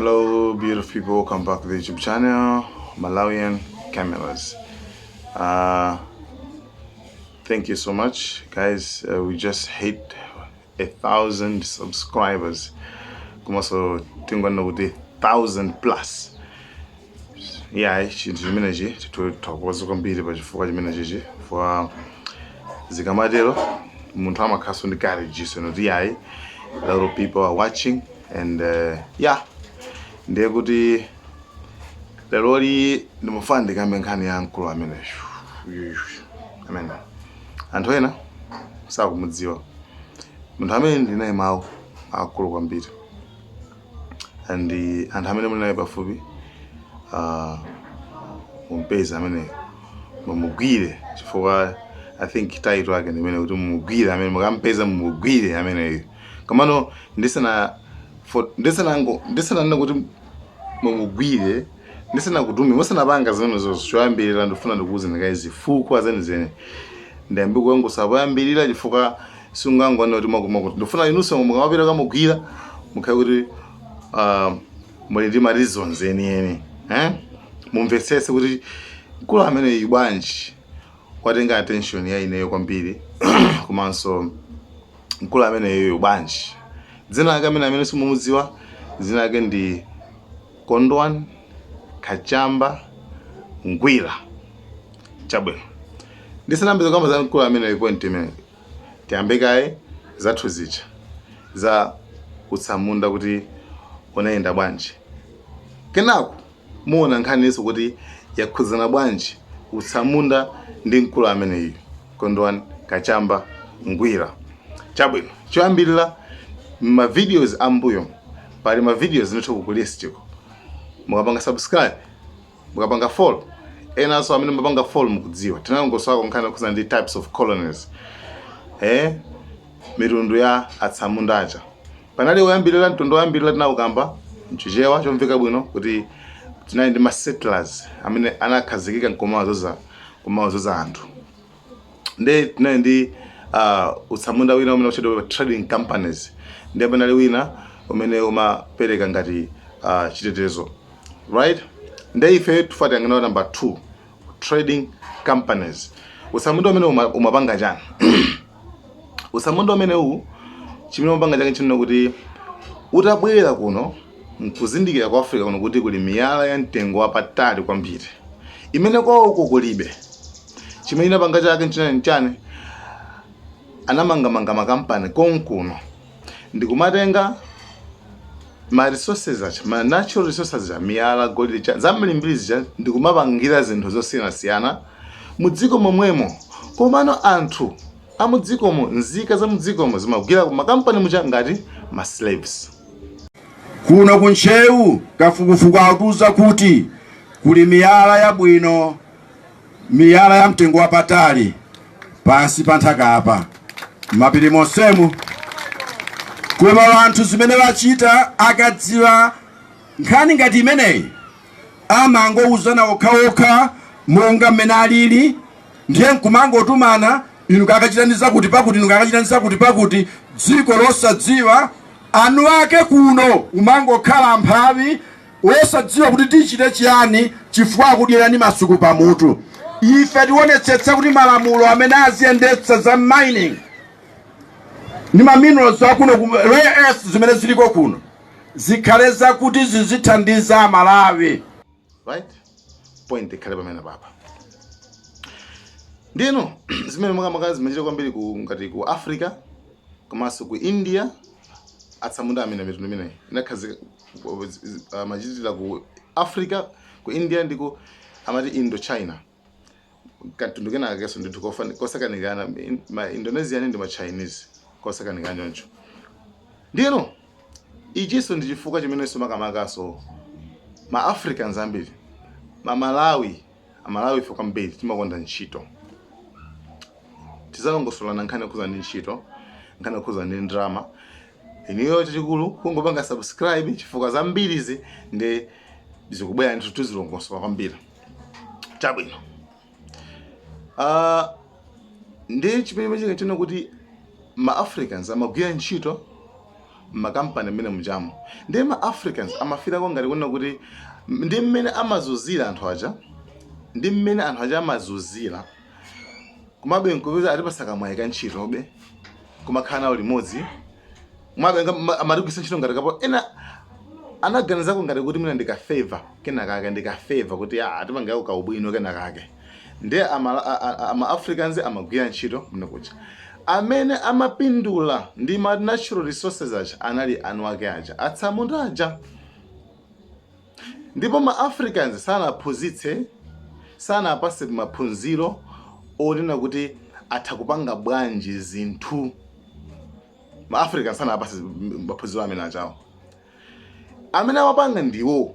Hello, beautiful people. Welcome back to the YouTube channel, Malawian Cameras. Thank you so much, guys. We just hit 1,000 subscribers. Komanso tingonena kuti 1,000 plus. Yeah, chinthu chimenechi tithokoza kwambiri pachifukwa chimenechichi, chifukwa zikamatero munthu amakhalanso ndi courage, so noti yayi, a lot of people are watching and yeah, ndiye kuti leroli ndimafuna ndikambe nkhani ya mkulu amene amene anthu ena sakumudziwa. Munthu amene ndinaye mawu akulu kwambiri, and anthu amene muli naye pafupi, mumpeza amene mumugwire, chifukwa I think title yake ndimene kuti mumugwire amene mukampeza, mumugwire ameneyo. Komano ndisananene kuti mumugwire, ndisanakutume, musanapanga zimenezo, choyambirira ndifuna ndikuwuzeni kaye zifukwa zenizeni. Ndiyambe kuyangusa poyambirira, chifukwa sungangoona kuti mwakuti ndifuna inunso mukamapita kamugwira mukhale kuti muli ndi ma reasons enieni, eh? Mumvetsetse kuti mkulu ameneyi bwanji watenga attention ya ineyo kwambiri, komanso mkulu ameneyo bwanji dzina lake amene simumudziwa, dzina lake ndi Kondwani Kachamba Ngwira. Chabwino, ndisanambe kamba za mkulu ameneyo, point imene tiyambe kaye zathu zija za utsamunda kuti unayenda bwanji, kenako muona nkhaniso kuti yakhudzana bwanji utsamunda ndi mkulu ameneyu Kondwani Kachamba Ngwira. Chabwino, choyambirira, ma videos ambuyo pali ma videos ndithu ku list ko. Mukapanga subscribe, mukapanga follow, enanso amene mapanga follow mukudziwa, tinangoswako nkhani yokhuzana ndi types of colonies, mitundu ya atsamundacha. Panali woyambirira, mtundu woyambirira tinawukamba mchichewa chomveka bwino kuti tinali ndi ma settlers amene anakhazikika nkumawazoza anthu. Ndi tinali ndi utsamunda wina umene uchedwa trading companies, ndi panali wina umene umapereka ngati chitetezo, right? Ndi ife tufatiyang'ana number 2, trading companies. Utsamunda umene umapanga chani? Utsamunda umene uwu, chimene umapanga chake chinena kuti utabwera kuno nkuzindikira ku Africa kuno kuti kuli miyala ya mtengo wapatali kwambiri imene kwawoko kulibe, chimene inapanga chake nchinani chani? Anamangamanga makampani konkuno ndikumatenga ma resources acha, ma natural resources acha, miyala, golide, cha zambilimbiri zija, ndikumapangira zinthu zosiyanasiyana mudziko momwemo. Komano anthu amudzikomo, nzika za mudzikomo, zimagwira ku makampani mucha ngati ma slaves. Kuno kuntcheu kafukufuku akutiuza kuti kuli miyala yabwino, miyala ya mtengo wapatali pansi pa nthaka apa mapiri monsemu. Koma anthu zimene wachita, akadziwa nkhani ngati imeneyi, amangouzana okhaokha monga mmene alili, ndiye nkumangotumana, "Inu kakachitani zakuti pakuti, inu kakachitani zakuti pakuti." Dziko losadziwa anu ake kuno umangokhala mphawi wosadziwa kuti tichite chiyani, chifukwa akudyerani masuku pamutu. Ife tionetsetsa kuti malamulo amene aziyendetsa za mining ndi ma minerals akuno ku rare earth zimene ziliko kuno zikhale zakuti zizithandiza Amalawi. Right, point ikhale pamene papa. Ndino zimene makamaka zimachita kwambiri ku ngati ku Africa komanso ku India. Atsamunda amene mitundu imeneyi inakhazika machitira ku Africa, ku India ndi ku amati Indochina, katundu kena kakenso ndithu kosakanikana, ma Indonesian ndi ma Chinese, kosakanikana choncho. Ndiyeno ichinso ndi chifukwa chimenenso makamakaso ma Africans ambiri, ma Malawi, Amalawi ife kwambiri timakonda ntchito. Tizalongosolana nkhani yokhuza ndi ntchito, nkhani yokhuza ndi ndalama. Iniyo chachikulu kungopanga subscribe, chifukwa zambirizi ndi zikubwera ndithu, tizilongosola kwambiri. Chabwino, ndi chimene china kuti ma Africans amagwira ntchito. Mmakampani mmene mujamo ndiye ma Africans amafirako ngati kunena kuti ndi mmene amazuzira anthu aja, ndi mmene anthu aja amazuzira, komabe nkupeza atipasa kamwayi ka ntchitobe, kumakhala nawo limodzi, komabe amatigwiritsa ntchito ngati kapo. Ena anaganizako ngati kuti mwina ndi ka favor kenakake, ndi ka favor kuti ah, atipangirako kaubwino kenakake. Ndiye ama Africans amagwira ntchito mene kuja. Amene amapindula ndi ma natural resources aja anali anu ake aja, atsamunda aja. Ndipo ma Africans sanaphunzitse, sanapase maphunziro onena kuti atha kupanga bwanji zinthu. Ma Africans sanapase maphunziro amene ajawo. Amene amapanga ndiwo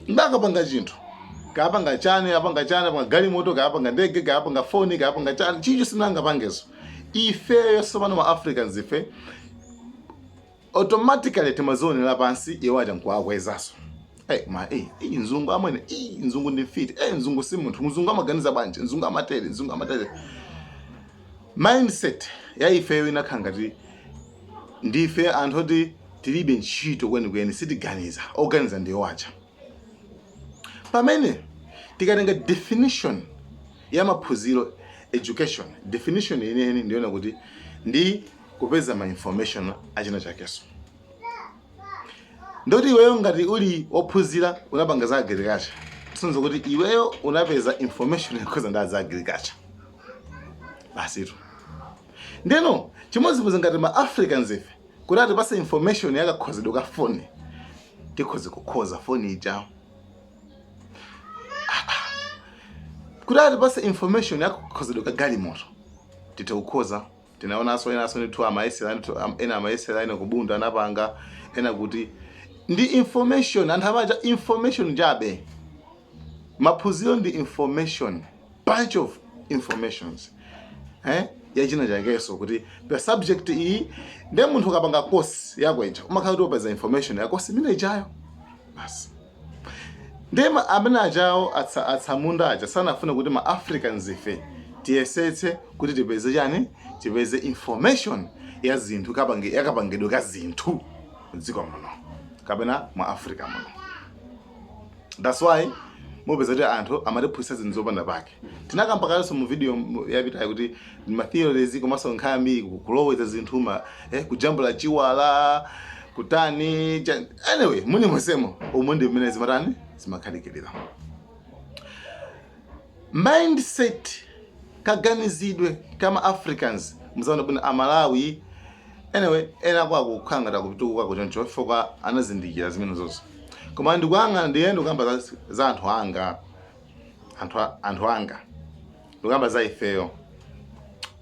ndakapanga chinthu, kapanga chani, apanga chani, apanga galimoto, kapanga ndege, kapanga foni, kapanga chani, chicho sinangapangezo. Ifeyo sopano ma Africans ife automatically timazionera pansi, iwo aja nkuwakwezaso. Hey, ma eh, eh, mzungu amwene, eh, mzungu ndi mfiti, eh, mzungu si munthu, mzungu amaganiza bwanji, mzungu amatere, mzungu amatere. Mindset ya ifeyo inakhala ngati ndife anthu oti tilibe ntchito kwenikweni, sitiganiza, oganiza ndiwo aja. Pamene tikatenga definition ya maphunziro, education definition yeniyeni ndiona kuti ndi kupeza ma information achina chakeso. Ndoti iweyo ngati uli wophunzira, unapanga za agriculture, kusonyeza kuti iweyo unapeza information yokhuza ndi za agriculture basitu. Ndeno chimodzimodzi ngati ma Africans ife, kuti atipase information yakakhozedwe ka foni, tikhoze kukhoza foni ija. Kuti atipase information yakakhozedwe ka galimoto, tithe kukhoza. Tinaonanso enanso ndithu amayesera ndithu, ena amayesera, ena kubunda anapanga, ena kuti ndi information. Anthu amaja information chabe. Maphunziro ndi information, bunch of informations, eh, yachina chakenso kuti pa subject iyi. Ndiye munthu ukapanga course yako ija, umakhala kuti wapeza information ya course imene ijayo basi. Ndiye amene ajawo atsamunda aja sanafune kuti ma Africans ife tiyesetse kuti tipeze chani, tipeze information ya zinthu, yakapangidwe ka zinthu mdziko muno kapena mu Africa muno. That's why mupeza kuti anthu amatiphunzitsa zinthu zopanda pake. Tinakamba kalenso mu video yapitayi kuti ma theories komanso nkhani ambiri kuloweza zinthu ma kujambula chiwala kutani anyway, muni mosemo umu ndi mmene zimatani, zimakhalikirira. Mindset, kaganizidwe kama Africans, muzaona bwino Amalawi. Anyway, ena kwa akukhala ngati akutukuka kuchoncho chifukwa anazindikira zimene zonse, koma ndikuyang'ana, ndiye ndikuyamba za anthu anga, anthu anga, ndikuyamba za ifeyo.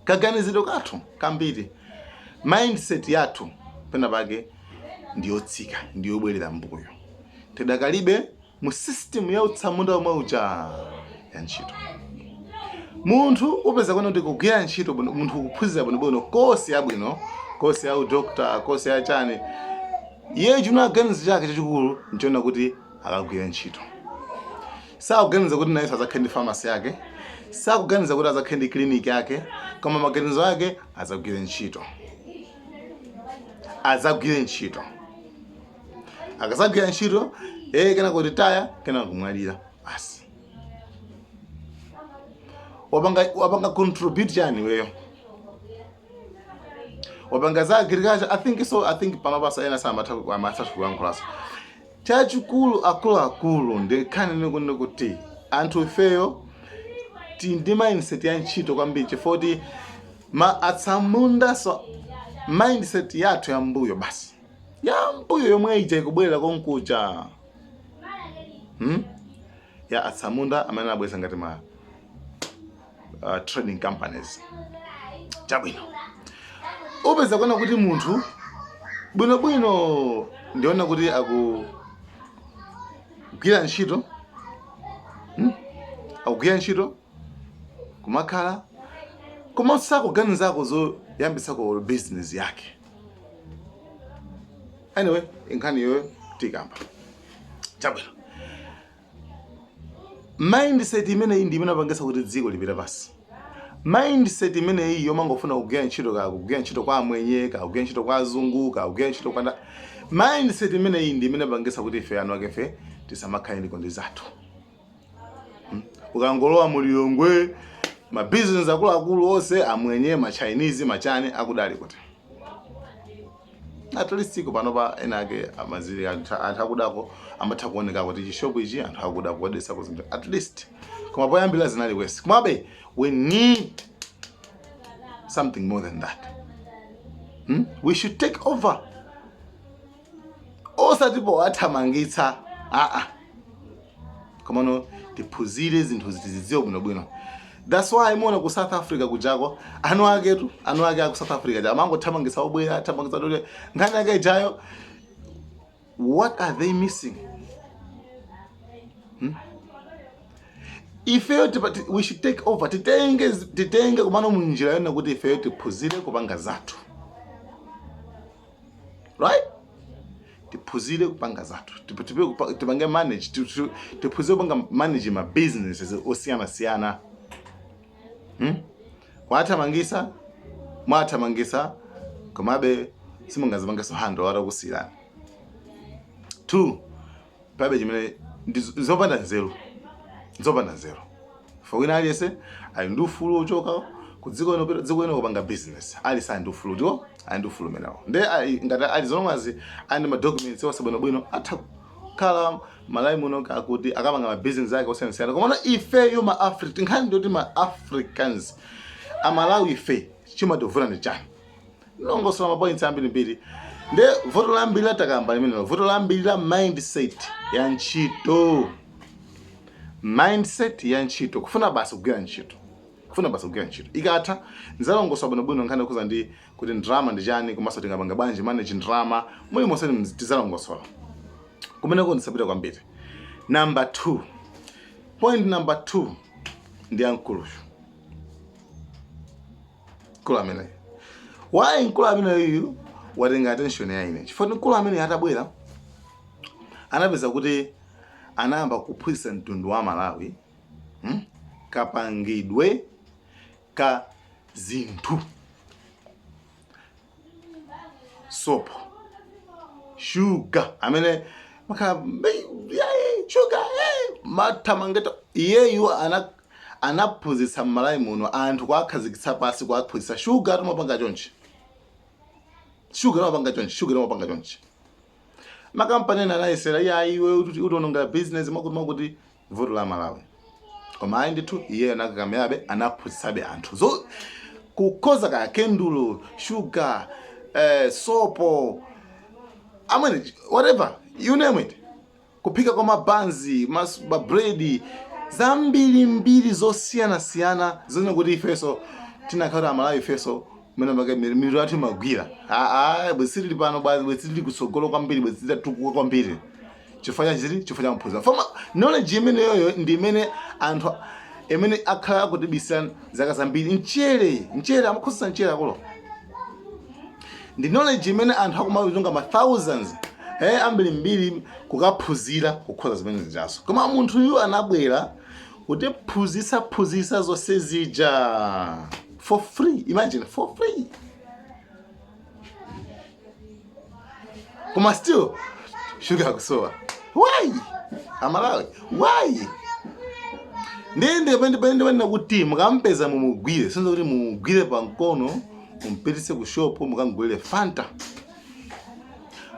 Kaganizidwe kathu kambiri, mindset yathu pena pake ndiyotsika, ndiyobwerera mbuyo. Tidakalibe mu system ya utsamunda omwe uja ya ntchito. Munthu upeza kwene kuti kugwira ntchito bwino, munthu kuphunzira bwinobwino course yabwino, course ya udokta, course ya chani, iye chinaganizo chake chachikulu nchiona kuti akagwira ntchito. Sakuganiza kuti nayenso azakhale ndi pharmacy yake, sakuganiza kuti azakhale ndi clinic yake, koma maganizo ake azagwire ntchito, azagwire ntchito. Akazagwira ntchito, kena ku retire, kena kumwalira basi. Wapanga contribute chani iweyo? Wapanga za agriculture, I think so. I think pano pasa ena samatha, amatha kuyankhulaso. Chachikulu, akuluakulu, ndikhani nikunena kuti anthu ifeyo tili ndi mindset ya ntchito kwambiri, chifukwa kuti ma atsamundaso mindset yathu ya mbuyo basi, ya mbuyo yomwe ija ikubwerera konkuja, Ya atsamunda amene anabweza ngati ma trading companies. Chabwino, upeza kuona kuti munthu bwinobwino ndiona kuti akugwira ntchito, Akugwira ntchito kumakhala, koma sakuganizako zoyambitsako business yake. Anyway, nkhani iyoyo tikamba. Chabwino, mindset imeneyi ndi imene apangisa kuti dziko lipite pasi. Mindset imeneyi yomangofuna kugwira ntchito, ka kugwira ntchito kwa amwenye, ka kugwira ntchito kwa azungu, ka kugwira ntchito kwa mindset imeneyi ndi imene pangisa kuti ife anu akefe tisamakhale ndi kondi zathu. Ukangolowa mu Lilongwe, ma business akuluakulu onse amwenye, ma Chinese, machani akudali kuti at least iko panopa ena ake amazili anthu akudako amatha kuoneka kuti chishopu ichi anthu akuda kuodesako zinthu at least, koma poyambira zinali worse. Komabe we need something more than that, We should take over, osati powathamangitsa, aa, komano tiphunzire zinthu tizidziwe bwinobwino. That's why muona ku South Africa kujako, anu aketu, anu ake aku South Africa ja amangothamangitsa obwera, athamangitsa dole nkhani yake ijayo. What are they missing, Ifeyo we should take over, titenge komano munjira yona kuti ifeyo tiphunzire kupanga zathu, right? Tiphunzire kupanga zathu, tipange manage, tiphunzire kupanga manage ma businesses osiyana-siyana, Kwathamangisa, mwathamangisa, komabe simungazipangenso handle atakusiyirani. Two, pabe chimene ndi zopanda nzeru, zopanda nzeru. For wina aliyense ali ndi ufulu wochoka ku dziko ino kupita dziko ino kupanga business. Aliyense ali ndi ufulu, tiwo ali ndi ufulu umenewo. Nde ngati ali zolongazi ali ndi ma documents onse bwinobwino, atha kukhala Malawi muno kakuti akapanga ma business ake osiyanasiyana. Komano ifeyo ma Africa, nkhani ndiyoti ma Africans, Amalawi ife chimativuta ndi chani? Nongosola ma points ambirimbiri. Nde vuto lambiri latakamba limenelo, vuto lambiri la mindset ya ntchito, mindset ya ntchito, kufuna basi kugwira ntchito, kufuna basi kugwira ntchito. Ikatha nzalongosola bwinobwino nkhani yokhuza ndi kuti ndrama ndi chani, komanso tingapanga bwanji manage ndrama. Muli monse tizalongosola kumeneko, ndisapita kwambiri. Number 2, point number 2 ndi yankuluyu, mkulu ameneyu. Why mkulu ameneyu watenga attention ya ine? Chifukwa mkulu ameneyu atabwera anapeza kuti anayamba kuphunzitsa mtundu wa Malawi, Kapangidwe ka zinthu, sopo, shuga amene makhala shuga mathamangeta. Iyeyu anaphunzitsa m'Malawi muno anthu, kuwakhazikitsa pasi, kuwaphunzitsa shuga timapanga chonchi, shuga timapanga chonchi, shuga timapanga chonchi. Makampani ena anayesera, iye ayi, iwe utiononga business, mwakuti mwakuti, vuto la Malawi. Koma ayi ndithu, iye anakakamirabe, anaphunzitsabe anthu zo kukhoza kaya kendulo, shuga, sopo amwene, whatever you name it, kuphika kwa mabanzi, mabredi, zambirimbiri zosiyanasiyana, zone kuti ifeso tinakhala Amalawi ifeso mene make mitu yathu imagwira. Aa, bwezi tili pano, bwezi tili kutsogolo kwambiri, bwezi titatukuka kwambiri. Chifukwa chachiti? Chifukwa cha maphunziro. Foma knowledge imeneyoyo ndi imene anthu imene akhala akutibisira zaka zambiri. Mchere, mchere amakhoza mchere akolo ndi knowledge imene anthu akumatunga ma thousands ambirimbiri kukaphunzira kukhoza zimene zijazo. Koma munthuyu anabwera kutiphunzitsa phunzitsa zonse zija for free. Imagine, for free, koma still shuga akusowa. Why, Amalawi, why? Ndiye kuti mukampeza mumugwire, sinza kuti mumugwire pamkono, mumpititse ku shopu, mukamugulire Fanta.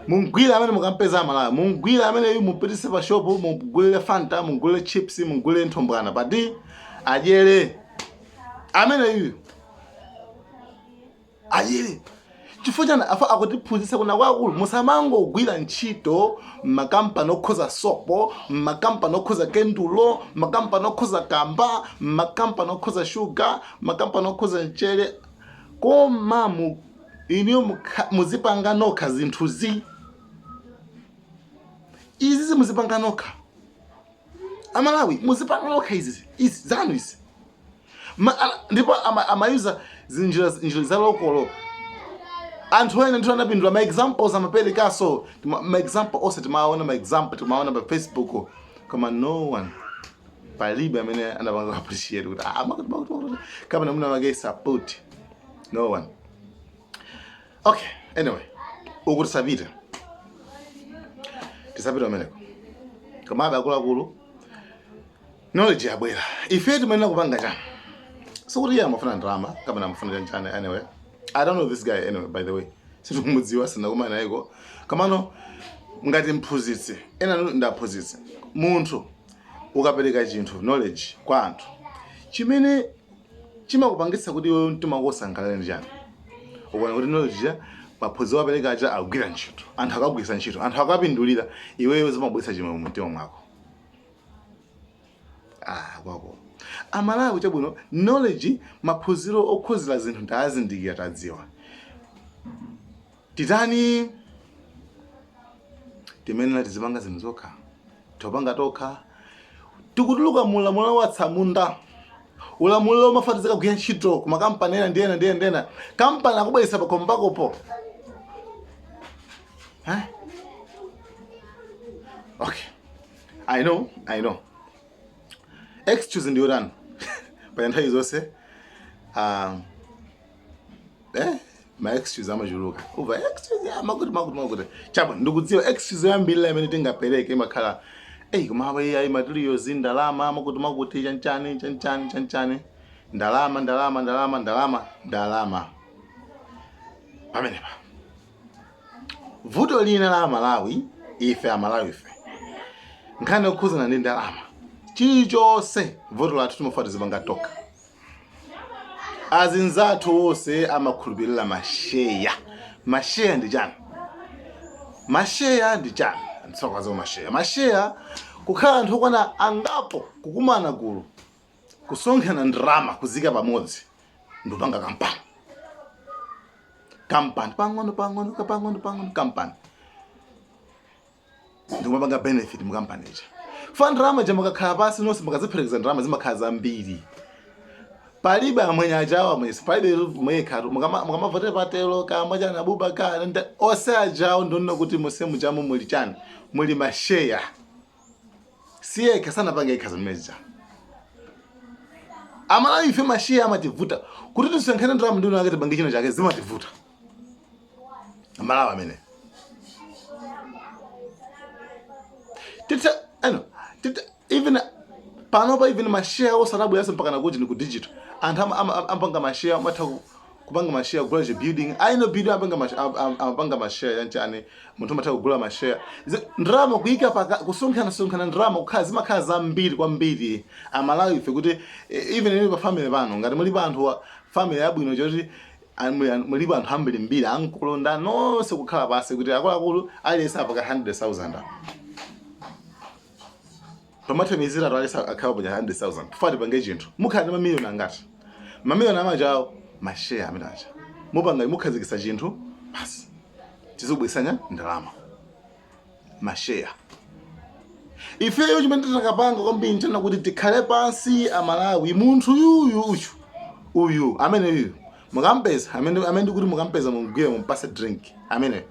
Mumugwire amene mukampeza, Amalawi, mumugwire ameneyu, mupititse pa shopu, mumugulire Fanta, mumugulire chips, mumugulire nthombwana pati adyere ameneyu, adyere. Chifukwa chani? Afa akutiphunzitsa kuna kwakulu, musamangogwira ntchito mmakampani okhoza sopo, mmakampani okhoza kendulo, mmakampani okhoza kamba, mmakampani okhoza shuga, mmakampani okhoza mchere, koma iniyo muzipanga nokha zinthuzi. Izizi muzipanga nokha, Amalawi, muzipanga nokha izizi, izi zanu izi. Ndipo amayuza zinjira, njira za local. Anthu ena ndithu anapindula. Ma examples amaperekaso, ma example onse timaona, ma example timaona pa Facebook, koma no one Palibe amene anapanga appreciate kuti ah, makuti makuti makuti kapena mwina make support. No one. Okay, anyway, uku tisapite, tisapite kumeneko. Komabe akuluakulu, knowledge yabwera. Ife timayenera kupanga chani? Sikuti iye amafuna ndalama kapena amafuna chanchani. Anyway, I don't know this guy anyway, by the way, sindikumudziwa, sinakumana nayeko. Komano ngati mphunzitsi, ena ndaphunzitsi, munthu ukapereka chinthu, knowledge kwa anthu, chimene chimakupangitsa kuti iwe mtima wako usangalale ndi chani? Ukuona kuti knowledge ya maphunziro apereka aja akugwira ntchito, anthu akagwiritsa ntchito, anthu akapindulira, iweyo zimabweretsa chimwemwe mu mtima mwako. Ah, kwako Amalawi, chabwino, knowledge, maphunziro okhuzira zinthu tazindikira, tadziwa. Titani? Timenera tizipanga zinthu zokha, topanga tokha. Tikutuluka mu ulamuliro wa tsamunda, ulamuliro umafuna tizikagwira ntchito ku makampani ena ndi ena ndi ena ndi ena. Kampani akubweretsa pakhomo pakopo, eh? Okay, I know, I know, excuse ndiyotani pa nthawi zonse? Ma excuse amachuluka, uva excuse ya makuti makuti makuti. Chabwino, ndikudziwa excuse yambiri imene tingapereke imakhala eyi, koma ayi ayi, materials, ndalama, makuti makuti, chanchani chanchani chanchani, ndalama, ndalama, ndalama, ndalama, ndalama. Pamenepa vuto lina la Amalawi, ife Amalawi ife, nkhani yokhuzana ndi ndalama, chilichonse vuto lathu timafuna tizipanga tokha. Azinzathu onse amakhulupirira masheya. Masheya ndi chani? Masheya ndi chani? Ndisakaza masheya. Masheya kukhala anthu okwana angapo kukumana gulu, kusonkhana ndalama, kuzika pamodzi ndikupanga kampani. Kampani pang'ono pang'ono, kapang'ono pang'ono, kampani ndikumapanga benefit mu kampani ija. Fa ndalama ja mukakhala pasi nonse, mukazipherekeza ndalama zimakhala zambiri. Palibe amwenye ajawo, amwenye palibe mwekhatu. Mukamavotera patelo kamwa chani, Abubakar, onse ajawo, ndionena kuti musemu chamo muli chani? Muli masheya. Siyekha, sanapanga yekha zimene zija. Amalawi ife masheya amativuta kuti tisonkhane ndalama ndi ake tipange china chake, zimativuta Amalawi amene tita ano tita. Even panopa, even masheya osanabweranso mpaka nakuti ndi ku digital, anthu amapanga masheya, amatha kupanga masheya, kugula chi building aino building, amapanga masheya yanchani, munthu amatha kugula masheya. Ndalama kuyika paka, kusonkhana sonkhana ndalama kukhala, zimakhala zambiri kwambiri. Amalawi ife kuti even ili pa family pano, ngati mulipo anthu wa family yabwino choti mulipo anthu ambirimbiri, ankulonda nonse kukhala pasi kuti akuluakulu, aliyense apaka 100,000 pamathamizira to, aliyense akhala pa 100,000, kufa tipange chinthu, mukhala ndi mamiliyoni angati? Mamiliyoni amachawo masheya amene acha mupanga, mukhazikitsa chinthu basi, tizibwisanya ndalama, masheya. Ifeyo chimene titakapanga kwambiri nchana kuti tikhale pansi Amalawi. Munthu yuyu uyu uyu amene yuyu mukampeza, amene ndikuti mukampeza, mumgwire, mumpase drink amene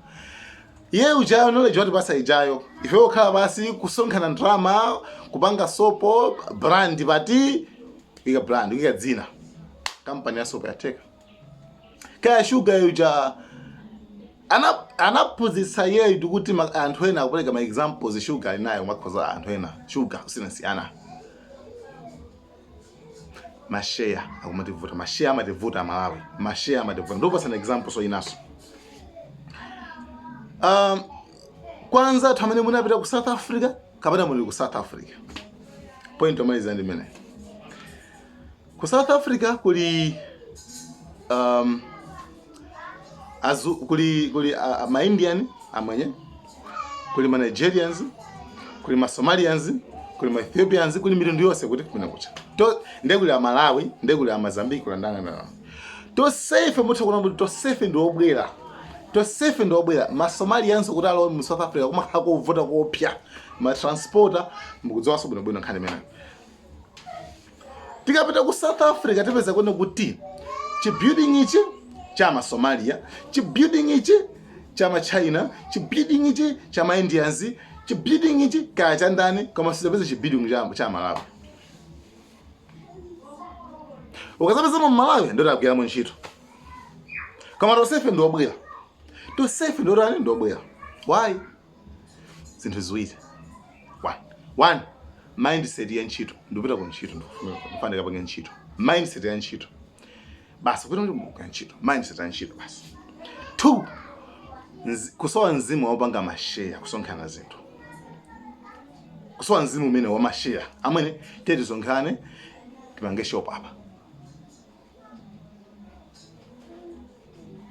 iye ujayo, knowledge watipasa ijayo. Ife kukhala pasi, kusonkhana ndalama, kupanga sopo brand, pati ika brand, ika dzina, kampani ya sopo yatheka. Kaya shuga yuja anaphunzitsa yeyu, ndikuti anthu ena akupereka ma examples, shuga ali nayo, makhoza anthu ena shuga kusiyanasiyana. Masheya akumativuta, masheya amativuta Amalawi, masheya amativuta. Ndikupasana example so inaso, kwanza anthu amene munapita ku South Africa kapena muli ku South Africa, point yomaliza ndi imene. Ku South Africa kuli kuli ma Indian amwenye, kuli ma Nigerians, kuli ma Somalians, kuli ma Ethiopians, kuli mitundu yonse kuti kumene kucha to. Ndiye kuli Amalawi, ndiye kuli Amazambiki, kuli andani andani. Tosefe mutha kuona kuti tosefe ndi obwera, tosefe ndi obwera. Ma Somalians kuti alowe mu South Africa kumakhala kovuta kopya, ma transporter, mukudziwanso bwinobwino nkhani imeneyo. Tikapita ku South Africa tipeza kuona kuti chi building ichi cha Masomalia, chi building ichi cha Machina, chi building ichi cha ma Indians, chi building ichi kaya cha ndani, koma sitapeza chi building cha Malawi. Ukazapezamo Mmalawi, ndoti agwiramo ntchito, koma tonsefe ndiobwera, tonsefe ndiotani? Ndiobwera. Why? Zinthu ziwiri. One, mindset ya ntchito. Ndipita ku ntchito, ndifuna ndikapange ntchito. Mindset ya ntchito basi, kupita ndi ntchito, mindset ya ntchito basi. Two, kusowa mzimu wopanga mashare, kusonkhana zinthu, kusowa mzimu umene wamashare. Amwene, tiye tisonkhane, tipange shop apa.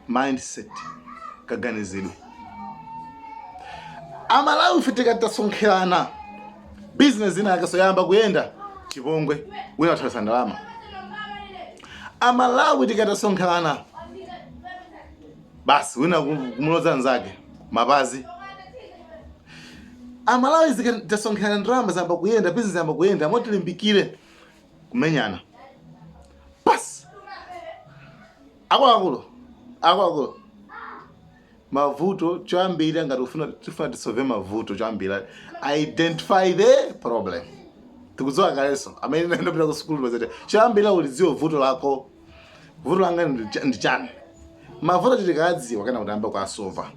Mindset, kaganizidwe. Amalawi ife tikati tasonkherana, business ina yake soyamba kuyenda, chipongwe, wina athawisa ndalama. Amalawi tikati tasonkherana basi, wina kumuloza nzake mapazi. Amalawi zikati tasonkherana, ndalama zayamba kuyenda, business yamba kuyenda, motilimbikire kumenyana basi. Akuluakulu, akuluakulu, mavuto choyambirira, ngati ufuna tifuna tisolve mavuto, choyambirira identify the problem. Tikudziwa kalenso amene ndapita ku sukulu pazete, choyambirira ulidziwe vuto lako. Vuto langa ndi chani? Mavuto tikadziwa kana kutamba kuasolva.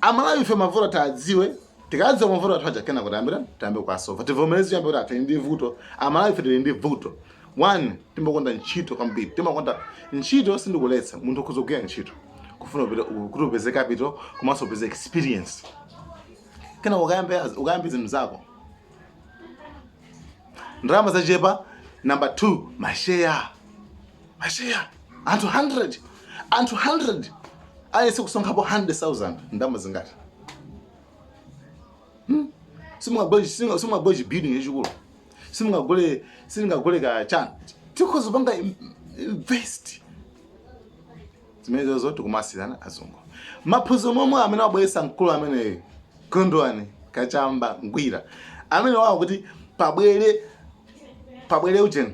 Amalawi ife mavuto tadziwe, tikadziwa mavuto athu aja, kena kutambira tayambe kuasolva. Tivomereze choyamba kuti tili ndi vuto. Amalawi ife tili ndi vuto. One, timakonda ntchito kwambiri, timakonda ntchito. Sindikuletsa munthu ukhoza kugwira ntchito kufuna kuti upeze capital komanso upeze experience, kena ukayambe zinthu zako. Ndalama zachepa. Number two, mashare, mashare. Anthu 100, anthu 100 ayese kusonkhapo 100,000, ndalama zingati? Simungagule chibuilding chachikulu, simungagule ka chani, tikhoza kupanga invest zimenezozo. Tikumasirana azungu maphunziro momwe amene wabweretsa mkulu ameneyo, Kondwani Kachamba Ngwira, amene wawo kuti pabwere ujeni,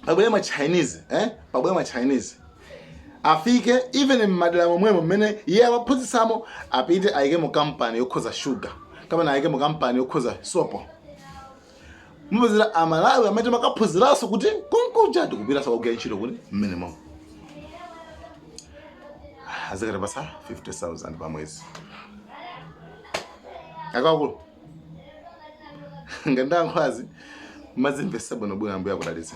pabwere ma Chinese, eh? Pabwere ma Chinese afike even mmadera momwemo mmene iye amaphunzitsamo, apite ayike mu kampani yokhoza sugar kapena ayike mu kampani yokhoza sopo. Mupezera Amalawi amene timakaphunziranso kuti konkuja tikupiranso kugwira ntchito kuti mmene momwe azikatipasa 50,000 pa mwezi. Akakulu, ngati ndayankhulazi mazimvesa bwinobwino, Ambuye akudalitse.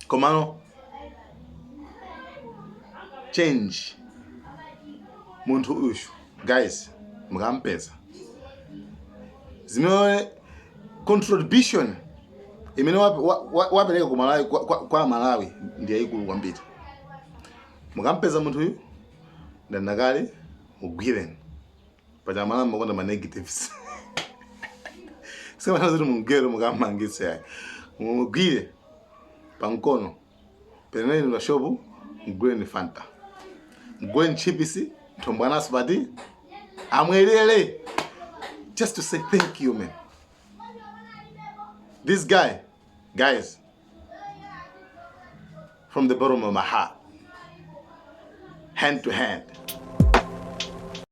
Komano change munthu uyu, guys, mukampeza, zimene contribution imene wapereka ku Malawi, kwa Malawi ndi yayikulu kwambiri. Mukampeza munthu uyu, ndanakale mugwireni paja. Malawi makonda ma negatives, simathazi kuti mugwire, mukamangitse yayi, mugwire pamkono peneni pa shopu, muguleni Fanta, muguleni chipisi, nthombwanaso pati amwelere, just to say thank you, man. This guy, guys, from the bottom of my heart, hand to hand.